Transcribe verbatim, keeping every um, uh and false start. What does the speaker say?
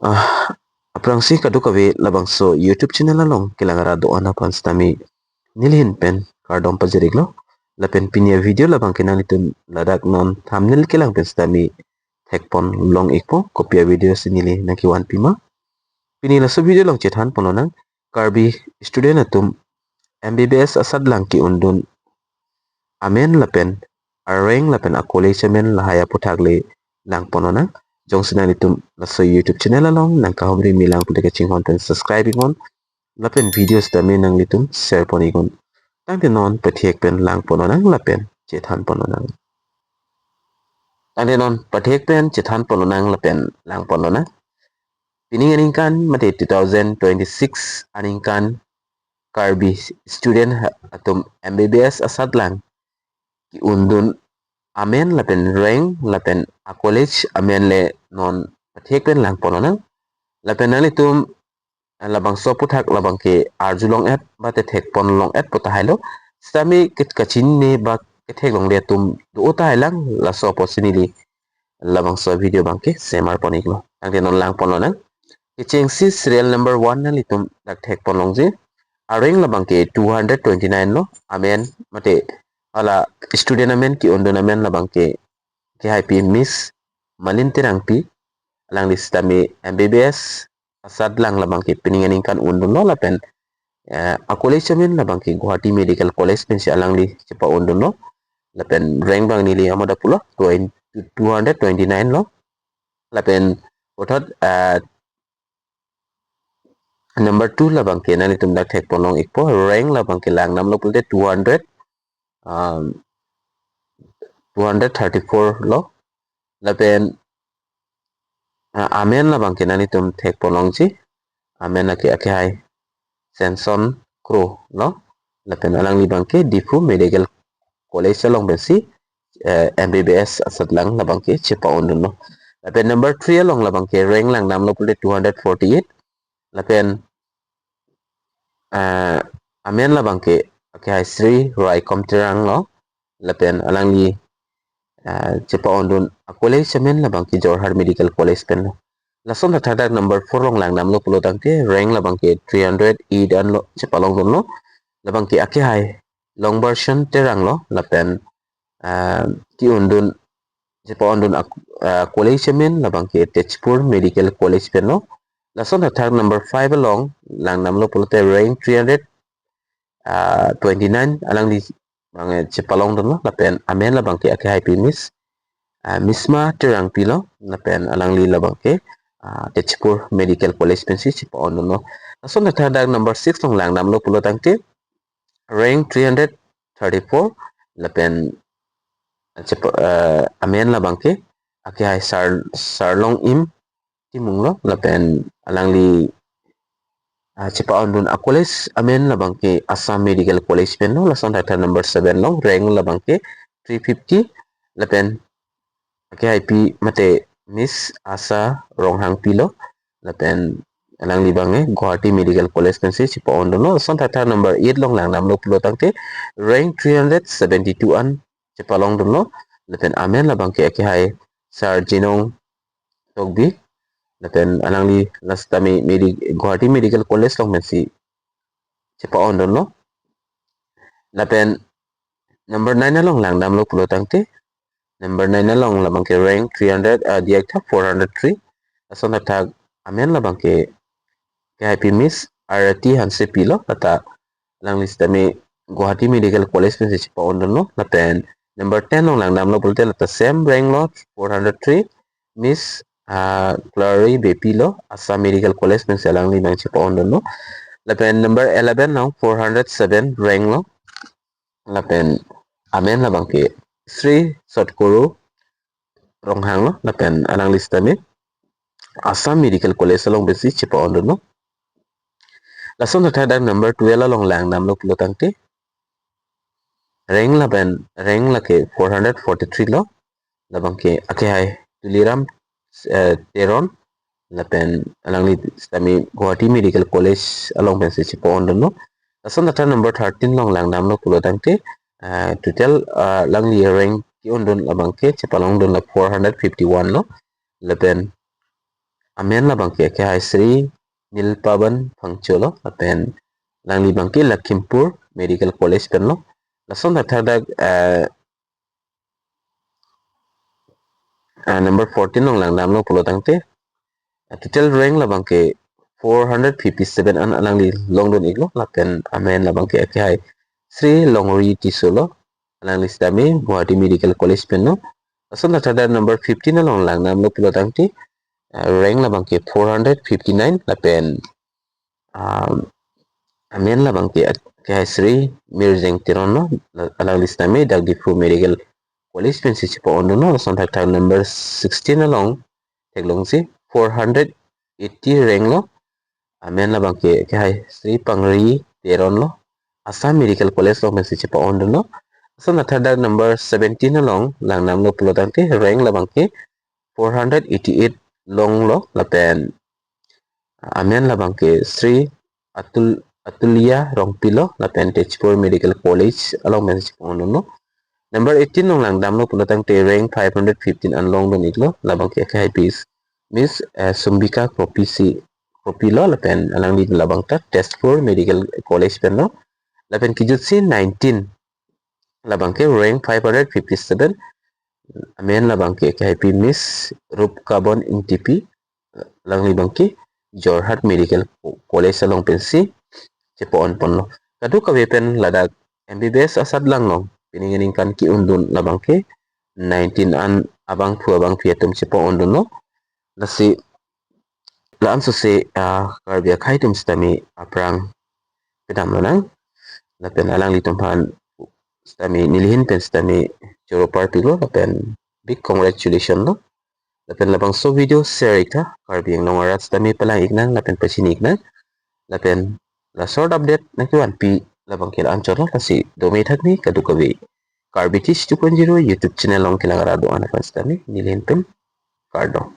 Ah, aphrangsi kadokave labangso YouTube channel along kelang arat do-an aphan sitame neli ahin pen kardom pajir-iklo. Lapen pini avideo labangke nanglitum ladak non thumbnail kelang pen sitame thekpon long-ikpo, kopi avideo si neli nangkevan pima. Pini laso video along chethan ponlonang, Karbi student atum M B B S asatlang ke-undun amen lapen a-rank lapen a-college amen lahai aputhak le lang ponlonang. Jongsi nanglitum laso YouTube channel along nangkahumri me lang pulote kachinghon pen subscribe-iknon, lapen video sitame nanglitum share pon-iknon. Tangte non pathek pen lang ponlonang lapen chethan ponlonang. Tangte non pathek pen chethan ponlonang lapen lang ponlonang. Pining aningkan mate two thousand twenty-six aningkan Karbi student ha-, atum M B B S asatlang ke-undun amen lapen rank lapen a-college amen le non pathek pen lang ponlonang. Lapen nanglitum labangso aputhak labangke arjulong-et ba te thekpon long-et pu tahai lo. Sitame ke-, kachinine ba ketheklongle atum do tahai lang, laso apotsi neli labangso video abangke semar pon-iklo. Tangte non lang ponlonang. Kechengsi serial number one nanglitum dak thekpon longji. A-rank labangke two hundred twenty-nine lo. Amen mate hala student amen ke-undun amen labangke akehaipi Miss Malin Terangpi. Alangli sitame M B B S asatlang labangke pining aningkan undunlo lapen, eh, a-college amen labangke Guwahati Medical College pensi alangli chepa-undunlo. Lapen rank abang neli amoda pulo twenty, two hundred twenty-nine lo. Lapen puthot, eh, number two labangke nanglitum dak thekpon long-ikpo, rank labangke lang damlo pulote two hundred, um, two hundred thirty-four lo. Lapen, ah, amen labangke nanglitum thekpon longji. Amen ake, akehai Senson Kro lo. Lapen alangli abangke Diphu Medical College along pensi, eh, M B B S asatlang labangke chepa-undunlo. Lapen number three along labangke rank lang damlo pulote two hundred forty-eight. Lapen, eh, amen labangke akehai Sri Raikom Terang lo. Lapen alangli, eh, chepa-undun a-college amen labangke Jorhat Medical College pen lo. Lason thakthadak number four along lang damlo pulo tangte rank labangke three hundred eight anlo, chepalongdunlo. Labangke akehai Longbarson Terang lo, lapen, ah, ke-undun, chepa-undun a-, ah, college amen labangke Tezpur Medical College pen lo. Lason thakthadak number five along lang damlo pulote rank three hundred, ah, twenty-nine alangli abang, eh, chepalongdunlo, lapen amen labangke akehaipi Miss, ah, Misma Terangpi lo, lapen alangli labangke, ah, Tezpur Medical College pensi chepa-undunlo. Lason thakthadak number six along lang damlo pulo tangte rank three hundred thirty-four, lapen, ah, chepa-, ah, amen labangke akehai Sar-, Sarlongim Timung lo, lapen alangli, ah, chepa-undun a-college amen labangke Assam Medical College pen lo. Lason thakthadak number seven along rank labangke three fifty, lapen akehaipi mate Miss Asa Ronghangpi lo, lapen alangli abang, eh, Guwahati Medical College pensi chepa-undunlo. Lason thakthadak number eight along lang damlo pulo tangte rank three hundred seventy-two an chepalongdunlo, lapen amen labangke akehai Sar Jinong Tokbi, lapen alangli la sitame Medi-, Guwahati Medical College along pensi chepa-undunlo. Lapen number nine along lang damlo pulo tangte, number nine along labangke rank three hundred, ah, diak tha four hundred three. Lason thakthadak amen labangke akehaipi Miss Arati Hansepi lo, lata alangli sitame Guwahati Medical College pensi chepa-undunlo. Lapen number ten along lang damlo pulote lata same rank lo, four hundred three, Miss, ah, Clary Beypi lo, Assam Medical College pensi alangli abang chepa-undunlo. Lapen number eleven along four hundred seven rank lo, lapen amen labangke Sri Sadguru Ronghang lo, lapen alangli sitame Assam Medical College along pensi chepa-undunlo. Lason thakthadak number twelve along lang damlo pulo tangte rank lapen rank lake four hundred forty-three lo, labangke akehai Tuliram, eh, Teron, lapen alangli sitame Guwahati Medical College along pensi chepa-undunlo. Lason thakthadak number thirteen along lang damlo pulo tangte, ah, total, ah, alangli rank ke-undun labangke chepalongdun la four hundred fifty-one lo, lapen amen labangke akehai Sri Nilpavan Phangcho lo, lapen alangli abangke Lakhimpur Medical College pen lo. Lason thakthak dak, eh, ah, number fourteen along langdamlo pulo tangte, ah, total rank labangke four hundred fifty-seven an alangli longdun iklo, lapen amen labangke akehai Sri Longri Tisso lo, alangli sitame Guwahati Medical College pen lo. Lason thakthak dak number fifteen along langdamlo pulo tangte, ah, rank labangke four hundred fifty-nine, lapen, ah, amen labangke akehai Sri Mirjeng Teron lo, la-, alangli sitame dak Diphu Medical College pensi chepa-ondunlo. Lason thakthak number sixteen along theklongsi four hundred eighty rank lo, amen labangke akehai Sri Pangri Teron lo, Assam Medical College along pensi chepa-ondunlo. Lason thakthak dak number seventeen along langdamlo pulo tangte rank labangke four hundred eighty-eight longlo, lapen amen labangke Sri Atul, Atulia Rongpi lo, lapen Tezpur Medical College along pensi chepa-ondunlo. Number eighteen along langdamlo pulo tangte rank five hundred fifteen an longdun iklo, labangke akehai Miss, Miss, eh, Sumbika Kropi si, Kropi lo, lapen alangli labang ta Tezpur Medical College pen lo. Lapen kijutsi nineteen labangke rank five hundred fifty-seven, amen labangke akehai Miss Rupkabon Ingtipi, alangli abangke Jorhat Medical Co-, College along pensi chepa-onponlo. Kadokave pen ladak M B B S asatlang along pining aningkan ke-undun labangke nineteen an abangphu abangpi atum chepa-ondunlo. Lasi la-an sose, ah, Karbi akhei atum sitame aphrang pedam lonang. Lapen alanglitum aphan sitame nelihin pen sitame choro parpiklo, lapen big congratulations lo. Lapen labangso video share iktha, Karbi Anglong arat sitame palang iknang lapen pachini iknang. Lapen la short update nangkevanpi labangke la-anchot lo, lasi dome thakme kadokave. Karbi Teach two point zero YouTube channel along kelang arat do-an aphan sitame nelihin pen kardom.